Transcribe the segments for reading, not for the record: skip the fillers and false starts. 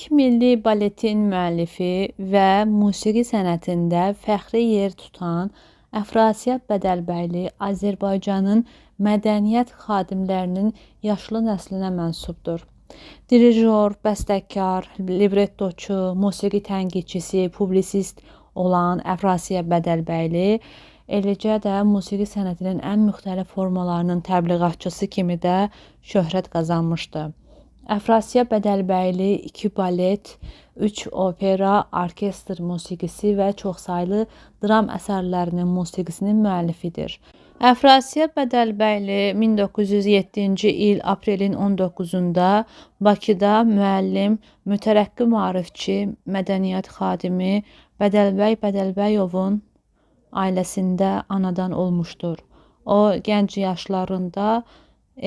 İlk milli baletin müəllifi və musiqi sənətində fəxri yer tutan Əfrasiyab Bədəlbəyli Azərbaycanın mədəniyyət xadimlərinin yaşlı nəslinə mənsubdur. Dirijor, bəstəkar, librettoçu, musiqi tənqidçisi, publisist olan Əfrasiyab Bədəlbəyli eləcə də musiqi sənətinin ən müxtəlif formalarının təbliğatçısı kimi də şöhrət qazanmışdı. Əfrasiyab Bədəlbəyli 2 balet, 3 opera, orkestr musiqisi və çoxsaylı dram əsərlərinin musiqisinin müəllifidir. Əfrasiyab Bədəlbəyli 1907-ci il aprelin 19-da Bakıda müəllim, mütərəqqi maarifçi, mədəniyyət xadimi Bədəlbəy Bədəlbəyovun ailəsində anadan olmuşdur. O, gənc yaşlarında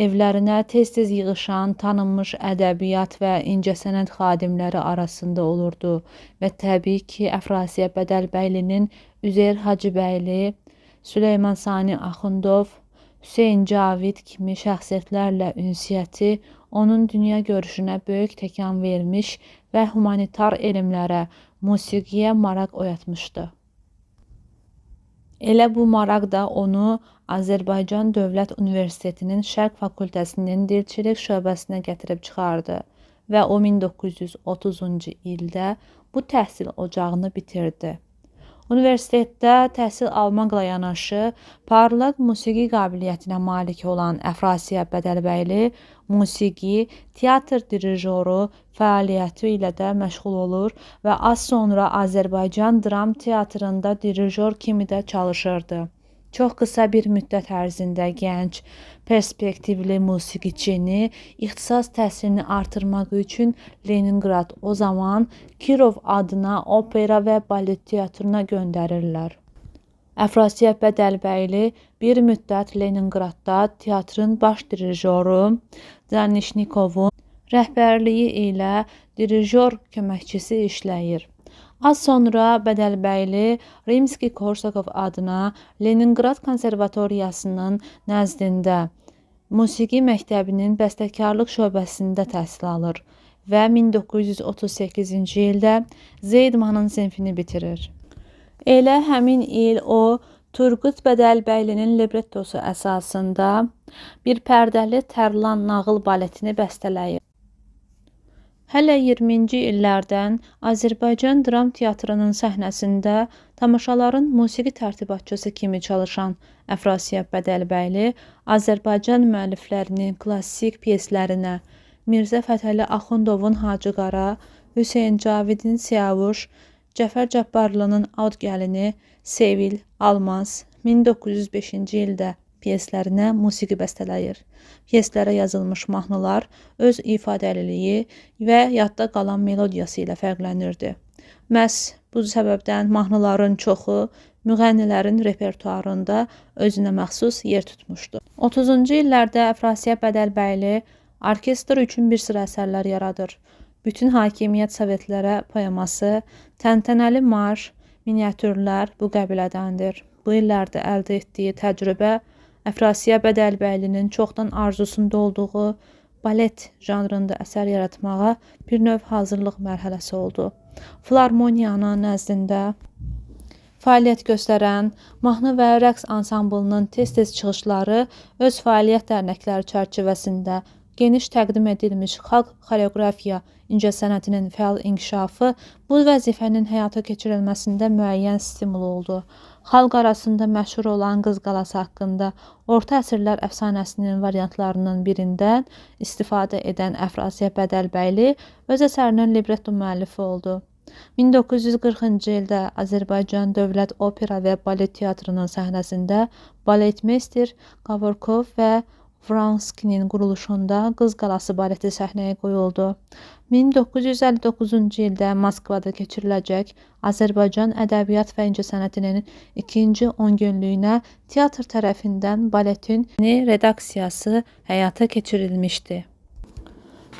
evlərinə tez-tez yığışan tanınmış ədəbiyyat və incəsənət xadimləri arasında olurdu və təbii ki, Əfrasiyab Bədəlbəylinin Üzeyir Hacıbəyli, Süleyman Sani Axundov, Hüseyn Cavid kimi şəxsiyyətlərlə ünsiyyəti onun dünya görüşünə böyük təkan vermiş və humanitar elmlərə, musiqiyə maraq oyatmışdı. Elə bu maraq da onu Azərbaycan Dövlət Universitetinin Şərq fakültəsinin dilçilik şöbəsinə gətirib çıxardı və o 1930-cu ildə bu təhsil ocağını bitirdi. Universitetdə təhsil almaqla yanaşı, parlaq musiqi qabiliyyətinə malik olan Əfrasiyab Bədəlbəyli musiqi, teatr dirijoru fəaliyyəti ilə də məşğul olur və az sonra Azərbaycan Dram Teatrında dirijor kimi də çalışırdı. Çox qısa bir müddət ərzində gənc, perspektivli musiqiçini ixtisas təhsilini artırmaq üçün Leninqrad, o zaman Kirov adına opera və balet teatrına göndərirlər. Əfrasiyab Bədəlbəyli bir müddət Leninqradda teatrın baş dirijoru Danişnikovun rəhbərliyi ilə dirijor köməkçisi işləyir. Az sonra Bədəlbəyli Rimski-Korsakov adına Leninqrad Konservatoriyasının nəzdində musiqi məktəbinin bəstəkarlıq şöbəsində təhsil alır və 1938-ci ildə Zeydmanın sinfini bitirir. Elə həmin il o, Turqut Bədəlbəylinin librettosu əsasında bir pərdəli Tərlan nağıl baletini bəstələyir. Hələ 20-ci illərdən Azərbaycan Dram Teatrının səhnəsində tamaşaların musiqi tərtibatçısı kimi çalışan Əfrasiyab Bədəlbəyli Azərbaycan müəlliflərinin klassik pyeslərinə, Mirzə Fətəli Axundovun Hacı Qara, Hüseyn Cavidin Siyavuş, Cəfər Cabbarlının Ad gəlini, Sevil, Almaz 1905-ci ildə pyeslərinə musiqi bəstələyir. Pyeslərə yazılmış mahnılar öz ifadəliliyi və yadda qalan melodiyası ilə fərqlənirdi. Məhz bu səbəbdən mahnıların çoxu müğənnilərin repertuarında özünə məxsus yer tutmuşdu. 30-cu illərdə Əfrasiyab Bədəlbəyli orkestr üçün bir sıra əsərlər yaradır. Bütün hakimiyyət sovetlərə poeması, təntənəli marş, miniatürlər bu qəbilədəndir. Bu illərdə əldə etdiyi təcrübə Əfrasiyab Bədəlbəylinin çoxdan arzusunda olduğu balet janrında əsər yaratmağa bir növ hazırlıq mərhələsi oldu. Filarmoniyanın nəzdində fəaliyyət göstərən mahnı və rəqs ansamblının tez-tez çıxışları öz fəaliyyət dərnəkləri çərçivəsində geniş təqdim edilmiş xalq xoreoqrafiya incəsənətinin fəal inkişafı bu vəzifənin həyata keçirilməsində müəyyən stimul oldu. Xalq arasında məşhur olan Qız Qalası haqqında orta əsrlər əfsanəsinin variantlarından birindən istifadə edən Əfrasiyab Bədəlbəyli öz əsərinin libretto müəllifi oldu. 1940-cı ildə Azərbaycan Dövlət Opera və Balet Teatrının səhnəsində baletmeyster Qavorkov və Vranskinin quruluşunda Qız Qalası baleti səhnəyə qoyuldu. 1959-cu ildə Moskvada keçiriləcək Azərbaycan ədəbiyyat və incəsənətinin ikinci 10 günlüyünə teatr tərəfindən baletin redaksiyası həyata keçirilmişdi.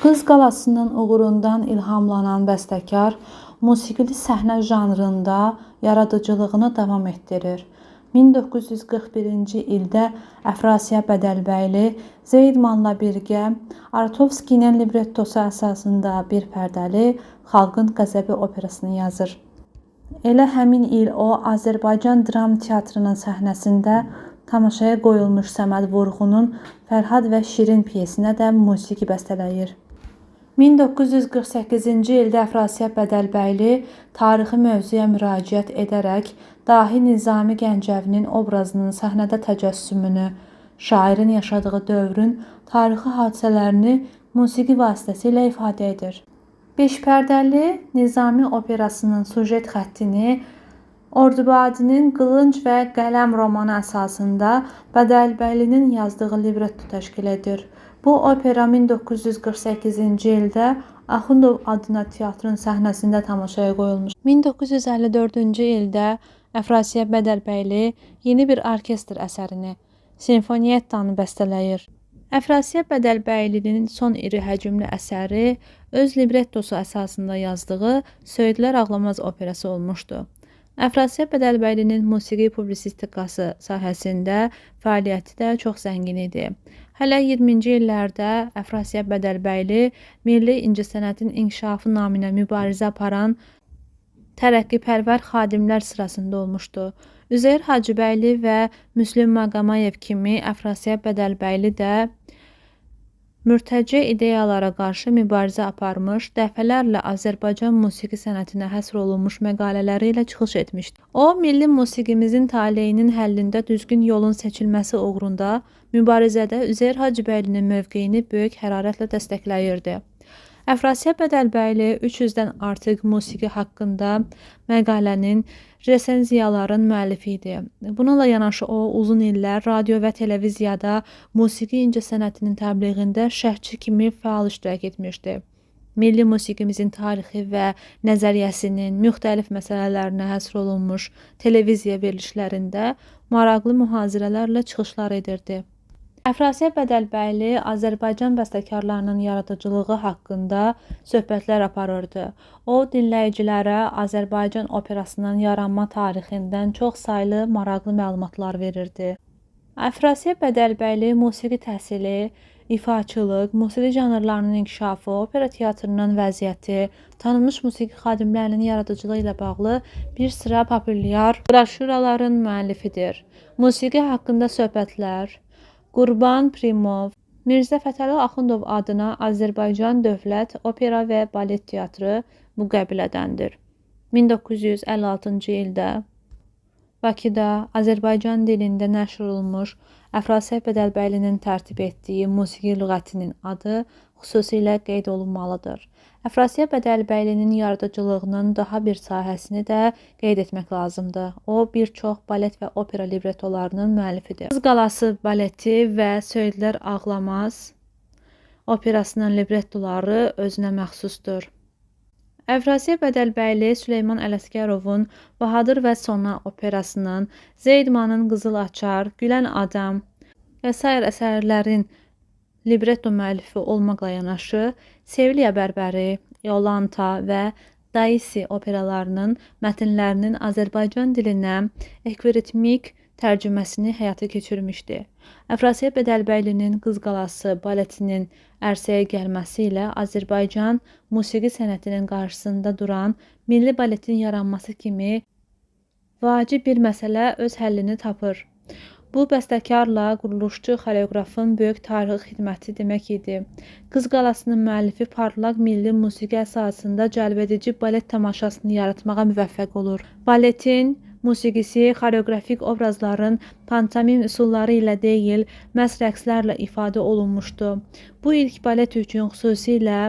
Qız Qalasının uğurundan ilhamlanan bəstəkar musiqili səhnə janrında yaradıcılığını davam etdirir. 1941-ci ildə Əfrasiyab Bədəlbəyli Zeydmanla birgə Aratovskinin librettosu əsasında bir pərdəli Xalqın Qəzəbi operasını yazır. Elə həmin il o Azərbaycan Dram Teatrının səhnəsində tamaşaya qoyulmuş Səməd Vurğunun Fərhad və Şirin pyesinə də musiqi bəstələyir. 1948-ci ildə Əfrasiyab Bədəlbəyli tarixi mövzuya müraciət edərək dahi Nizami Gəncəvinin obrazının səhnədə təcəssümünü, şairin yaşadığı dövrün tarixi hadisələrini musiqi vasitəsilə ifadə edir. Beşpərdəli Nizami operasının süjet xəttini Ordubadinin Qılınc və Qələm romanı əsasında Bədəlbəylinin yazdığı libretto təşkil edir. Bu opera 1948-ci ildə Axundov adına teatrın səhnəsində tamaşaya qoyulmuş. 1954-cü ildə Əfrasiyab Bədəlbəyli yeni bir orkestr əsərini, Simfoniyettanı bəstələyir. Əfrasiyab Bədəlbəylinin son iri həcmli əsəri öz librettosu əsasında yazdığı Söyüdlər Ağlamaz operası olmuşdu. Əfrasiyab Bədəlbəylinin musiqi publisistikası sahəsində fəaliyyəti də çox zəngin idi. Hələ 20-ci illərdə Əfrasiyab Bədəlbəyli milli incəsənətin inkişafı naminə mübarizə aparan tərəqqipərvər xadimlər sırasında olmuşdu. Üzeyir Hacıbəyli və Müslüm Maqomayev kimi Əfrasiyab Bədəlbəyli də mürtəce ideyalara qarşı mübarizə aparmış, dəfələrlə Azərbaycan musiqi sənətinə həsr olunmuş məqalələri ilə çıxış etmişdi. O, milli musiqimizin taleyinin həllində düzgün yolun seçilməsi uğrunda mübarizədə Üzeyir Hacıbəylinin mövqeyini böyük hərarətlə dəstəkləyirdi. Əfrasiyab Bədəlbəyli 300-dən artıq musiqi haqqında məqalənin, resenziyaların müəllifi idi. Bununla yanaşı o, uzun illər radio və televiziyada musiqi incəsənətinin təbliğində şərhçi kimi fəal iştirak etmişdi. Milli musiqimizin tarixi və nəzəriyyəsinin müxtəlif məsələlərinə həsr olunmuş televiziya verilişlərində maraqlı mühazirələrlə çıxışlar edirdi. Əfrasiyab Bədəlbəyli Azərbaycan bəstəkarlarının yaradıcılığı haqqında söhbətlər aparırdı. O, dinləyicilərə Azərbaycan operasının yaranma tarixindən çox saylı maraqlı məlumatlar verirdi. Əfrasiyab Bədəlbəyli musiqi təhsili, ifaçılıq, musiqi janrlarının inkişafı, opera teatrının vəziyyəti, tanınmış musiqi xadimlərinin yaradıcılığı ilə bağlı bir sıra populyar broşüraların müəllifidir. Musiqi haqqında söhbətlər Qurban Primov, Mirzə Fətəli Axundov adına Azərbaycan Dövlət Opera və Balet Teatrı bu qəbilədəndir. 1956-cı ildə Bakıda Azərbaycan dilində nəşr olunmuş Əfrasiyab Bədəlbəylinin tərtib etdiyi musiqi lüğətinin adı xüsusilə qeyd olunmalıdır. Əfrasiyab Bədəlbəylinin yaradıcılığının daha bir sahəsini də qeyd etmək lazımdır. O, bir çox balet və opera librettolarının müəllifidir. Qız Qalası baleti və Söyüdlər Ağlamaz operasının librettoları özünə məxsusdur. Əfrasiyab Bədəlbəyli Süleyman Ələsgərovun Bahadır və Sona operasının, Zeydmanın Qızıl Açar, Gülən Adam və sair əsərlərin libretto müəllifi olmaqla yanaşı, Sevilya Bərbəri, Yolanta və Daisi operalarının mətnlərinin Azərbaycan dilinə ekviritmik tərcüməsini həyata keçirmişdi. Əfrasiyab Bədəlbəylinin Qız Qalası baletinin ərsəyə gəlməsi ilə Azərbaycan musiqi sənətinin qarşısında duran milli baletin yaranması kimi vacib bir məsələ öz həllini tapır. Bu, bəstəkarla quruluşçu xoreoqrafın böyük tarixi xidməti demək idi. Qız Qalasının müəllifi parlaq milli musiqi əsasında cəlbedici balet tamaşasını yaratmağa müvəffəq olur. Baletin musiqisi xoreoqrafik obrazların pantomim üsulları ilə deyil, məhz rəqslərlə ifadə olunmuşdu. Bu ilk balet üçün xüsusilə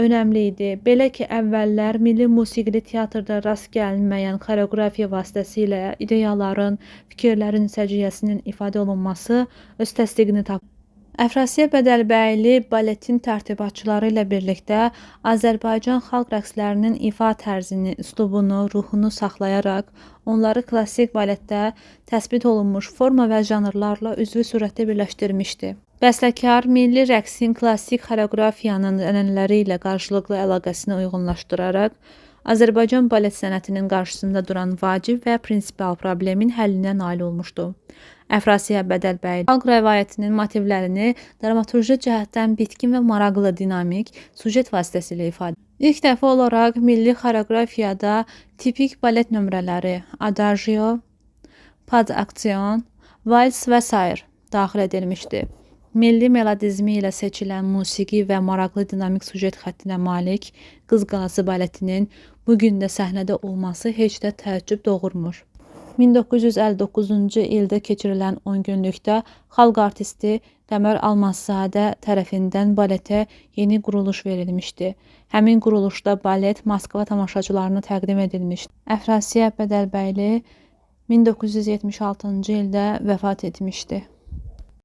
önəmli idi. Belə ki, əvvəllər milli musiqili teatrda rast gəlinməyən xoreoqrafiya vasitəsilə ideyaların, fikirlərin səciyyəsinin ifadə olunması öz təsdiqini tapır. Əfrasiyab Bədəlbəyli baletin tərtibatçıları ilə birlikdə Azərbaycan xalq rəqslərinin ifa tərzini, üslubunu, ruhunu saxlayaraq onları klassik baletdə təsbit olunmuş forma və janrlarla üzvü surətdə birləşdirmişdi. Bəstəkar milli rəqsin klassik xoreoqrafiyanın ənənələri ilə qarşılıqlı əlaqəsini uyğunlaşdıraraq Azərbaycan balet sənətinin qarşısında duran vacib və prinsipial problemin həllinə nail olmuşdu. Əfrasiyab Bədəlbəyli xalq rəvayətinin motivlərini dramaturji cəhətdən bitkin və maraqlı dinamik sujet vasitəsilə ifadə. İlk dəfə olaraq milli xoreoqrafiyada tipik balet nömrələri adagio, pas d'action, vals və sair daxil edilmişdi. Milli melodizmi ilə seçilən musiqi və maraqlı dinamik sujet xəttinə malik Qız Qalası baletinin bu gün də səhnədə olması heç də təəccüb doğurmur. 1959-cu ildə keçirilən 10 günlükdə xalq artisti Qəmər Almazzadə tərəfindən baletə yeni quruluş verilmişdi. Həmin quruluşda balet Moskva tamaşaçılarına təqdim edilmişdi. Əfrasiyab Bədəlbəyli 1976-cı ildə vəfat etmişdi.